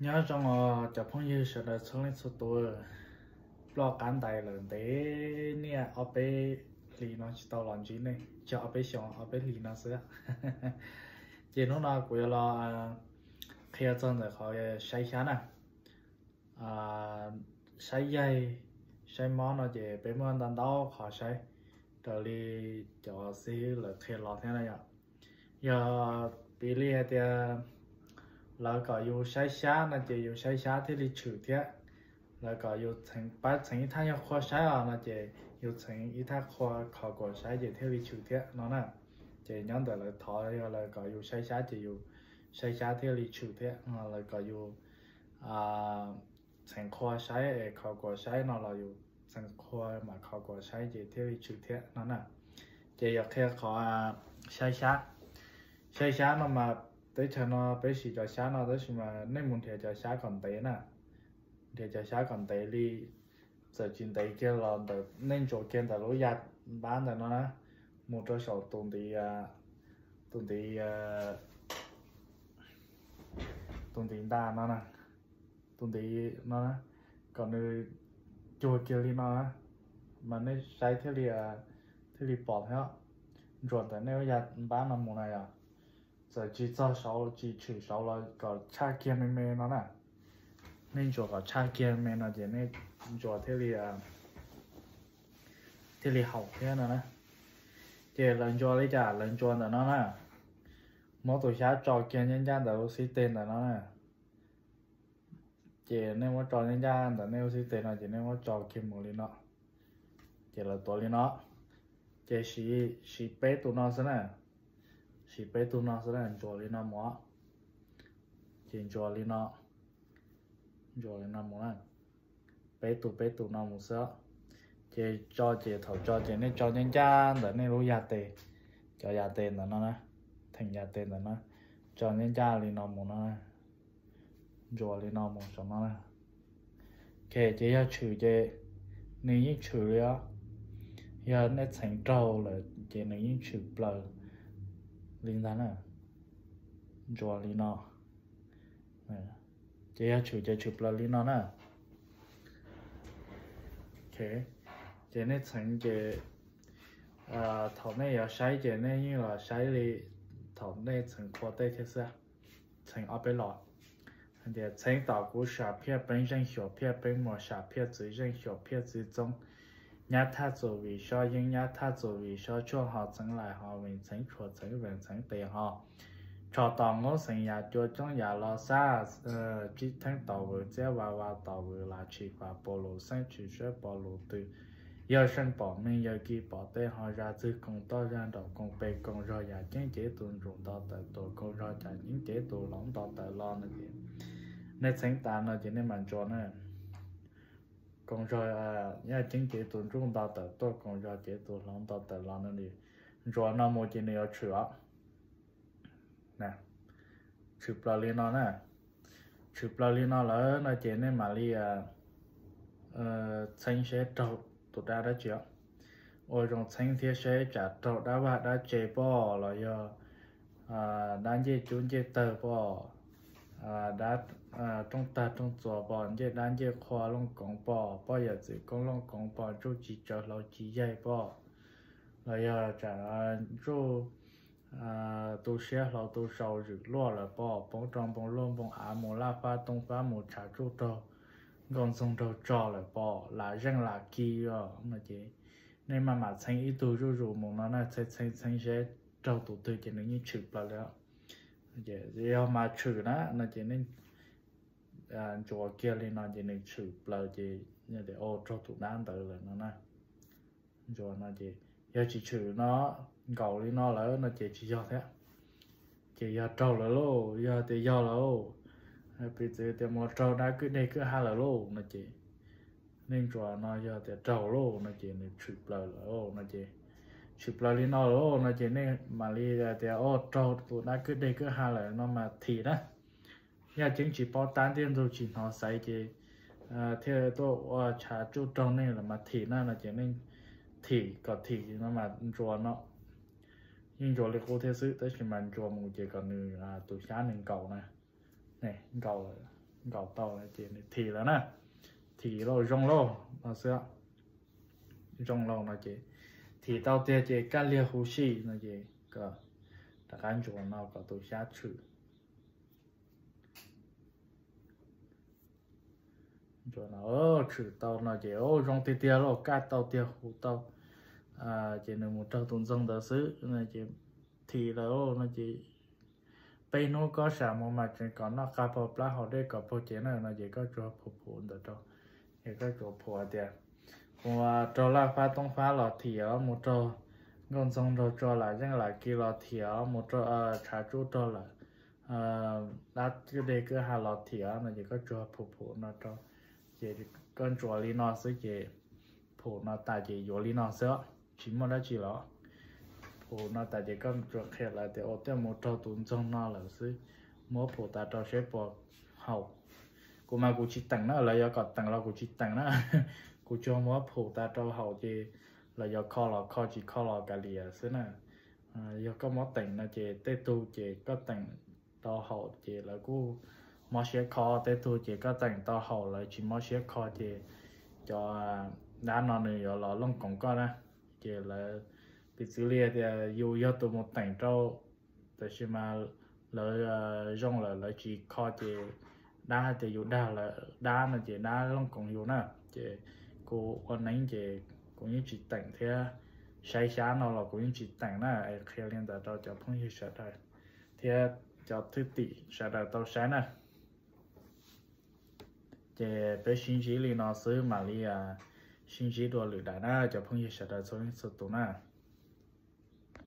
Nyob zoo os cov phooj ywg sawv daws txhua leej txhua tus. Ploj qab ntais lawm ntev niaj ob peb hlis no tsis tau los ntsib nej, tsis ob peb xyoos, ob peb hlis no xwb. Ces hnub no kuv yuav los qhia txog ntawm qhov saib xyab na. Saib yaig, saib mob no ces peb muaj ntau ntau qhov saib raws li cov xib hwb lawv qhia los thiab na yom. Yog piv li hais tias lawv kom yus saib xyab no ces yus saib xyab thiaj li tshwm thiab. Lawv kom yus txheev, pab txheev ib thaj nyuag qhua saib os no ces yus txheev ib thaj qhua kho kuam saib ces thiaj li tshwm thiab no na. Ces nyob ntawm lawv thov, yog lawv kom yus saib xyab ces yus saib xyab thiaj li tshwm thiab. Lawv kom yus txheev qhua saib es kho kuam saib no los yus txheev qhua mam kho kuam saib ces thiaj li tshwm thiab no na. Ces yuav qhia qhov saib xyab. Saib xyab no mas teb chaws no peb siv cov xyab no tab sis mas nej mus nrhiav cov xyab kom ntev na. Nrhiav cov xyab kom ntev li, txawm tsis ntev kiag los ntawm nej ntsuas kiag ntawm lub yaj npab ntawm no na, mus rau saum tus ntiv, tus ntiv, tus ntiv ntaj no na, tus ntiv no na, kom nws cuag kiag li no na, mas nej saib thiaj li, thiaj li pom thiab. Ntsuas ntawm nej lub yaj npab no mus na yom. Txawm tsis txog saud, tsis tshwm saud los kom tshaj kiag me me no na. Nej ntsuas kom tshaj kiag me no ces nej ntsuas thiaj li, thiaj li haum thiab no na. Ces lawv ntsuas li cas? Lawv ntsuas ntawm no na, muab tus xyab tso kiag ncaj ncaj ntawm lub xib teg ntawm no na. Ces nej muab tso ncaj ncaj ntawm nej lub xib teg no ces nej muab tso kiag mus li no, ces lawv tuav li no. Ces siv, siv peb tus no xwb na, siv peb tus no xwb na, ntsuas li no mus. Ces ntsuas li no, ntsuas li no mus na, peb tus peb tus no mus xwb. Ces tso, ces thaum tso ces nej tso ncaj ncaj ntawm nej lub yaj tes, cov yaj tes ntawm no na, theem yaj tes ntawm no, tso ncaj ncaj li no mus no, ntsuas li no mus saum no na. Ok, ces yog tshwm ces nws yeej tshwm li os. Yog nej txheev raug lawm ces nws yeej tshwm plaws li ntag na. Ntsuas li no. Ces yog tshwm ces tshwm plaws li no na. Ok, ces nej txheev ces thaum nej yuav saib ces nej yeej los saib li thaum nej txheev qhua tej thiab xwb. Txheev ob peb los. Hais tias, txheeb tom kuv sam phiaj peeb zeej xyuas phiaj peeb muas sam phiaj txwv zeej xyuas phiaj txwv txoob, nyab thaj txuas vim sob yeeb nyab thaj txuas vim sob tshuaj ho txheev laim ho vees txheev tshuas txheev vees txheev tes ho tsho tos ngub xeev yam cua coob yam los xab, tsib theeb tom vwm txiab va va tom vwm lav tshis fav pos lus xeeb tshis saib pos lus twg, yawg seej pom meej yawg kis pom tej ho zaj txwg koom toj zaj nraum koom pes koom zog yam ceeb cev tus ntsuj nto tawm tuaj koom zog yam ceeb cev tus hloov nto tawm los no ces nej txheeb tas no ces nej mam ntsuas na. Koom zog yam ceeb cev tus ntsuj nto tawm tuaj koom zog cev tus hloov nto tawm los no, ntsuas no mus ces nws yuav tshwm os. Tshwm plaws li no na. Tshwm plaws li no lawm no ces nej mam li txheeb seb raug tus dab dab tsi os. Ua zoo txheeb thiab seb tsam raug dab vaj dab tse pob los yog dab ncej cub ncej tawg pob, dab rooj tag rooj txuas pob, ncej dab ncej qhua looj koov pob, poj yawm txwv koob looj koov pob, ntsuj ci tsawv hlau ci yaig pob, los yog tsam ntsuj tu siab hlau tu sau zwm luaj lawm pob, poob rau npoo luaj npoo av mus laj fab tooj fab mus tshav tsuj raug nkauj ntxoog raug tso lawm pob, lam zeej lam kis os no ces nej maj mam txheeb ib tug zuj zus mus no na, txheeb txheeb txheeb seb raug tus twg ces nws yeej tshwm plaws li. Yog mas tshwm na no ces nej ntsuas kiag li no ces nws tshwm plaws ces tias raug tus dab ntawd lawm no na. Ntsuas no ces yog tsis tshwm no, nkaum li no lawm no ces tsis yog thiab. Ces yog raug lawm lauj, yog tias yog lawm, piv txwv tias mus raug dab kwj deg kwj ha lawm lauj no ces nej ntsuas no yog tias raug lauj no ces nws tshwm plaws lawm no ces, tshwm plaws li no lawm no ces nej mam li tias o raug tus dab kwj deg kwj ha lawm no mas thim na. Yaj ceeb tsis paub tab ntiaj ntug tsis hnov xaiv ces thiaj tuaj ua tshav tsuj raug nej lawm mas thim na no ces nej thim, kom thim no mas ntsuas no. Yeej ntsuas li qub thiab xwb tab sis mas ntsuas mus ces kom nws tus xyab nws nkaum na. Nkaum lawm. nkaum tau no ces nws thim lawm na, thim lauj zoo lauj no xwb. Zoo lauj no ces thim tau tiag ces kaj liag huv si no ces kom rov qab ntsuas no kom tus xyab tshwm. Ntsuas no tshwm tau no ces zoo tiag tiag lauj, kaj tau tiag huv tau. Ces nws mus raug tus ntxoog ntawd xwb no ces thim lawm no ces peb hnub kob sam mus mas tseem kom noj qab paug plab haus dej kom paug cev na no ces koj tsuas phum phum ntawd rau. Ces koj tsuas phum hais tias mus raug laj fab toob fab los thim os, mus raug nkauj ntxoog nraug tso lam yeej lam kis los thim os, mus raug tshav tsuj raug lawm dab kwj deg kwj ha los thim os no ces koj tsuas phum phum no rau. Ces koj ntsuas li no xwb ces phum no tas ces yuav li no xwb, tsis muaj dab tsi los. Phum no tas ces koj tsuas qhia lawv tias ua tej mus raug tus ntxoog no lawm xwb, muab phum tas rau saib puas haum. Kuv mas kuv tsis teem na, lawv yuav kom teem los kuv tsis teem na. Kuv tsuas muab phum tas rau haum ces lawv yuav kho los kho, tsis kho los kav liam xwb na. Yog koj muab teem no ces tej tug ces koj teem tau haum ces lawv kuj mob siab kho, tej tug ces koj teem tau haum lawv tsis mob siab kho ces cov dab no nws yuav los looj koov koj na. Ces lawv piv txwv li tias yus yog tus mus teem rau, tab sis mas lawv zoo lawm lawv tsis kho ces dab hais tias yus dag lawv dab no ces dab looj koov yus na. Ces kuv ua neeb ces kuv yeej tsis teem thiab, saib xyab no los kuv yeej tsis teem na. Es qhia li ntawd rau cov phooj ywg sawv daws thiab cov thwj tim sawv daws tau saib na. Ces peb sib ntsib li no xwb mam li sib ntsib dua lwm daim na cov phooj ywg sawv daws txhua leej txhua tus na.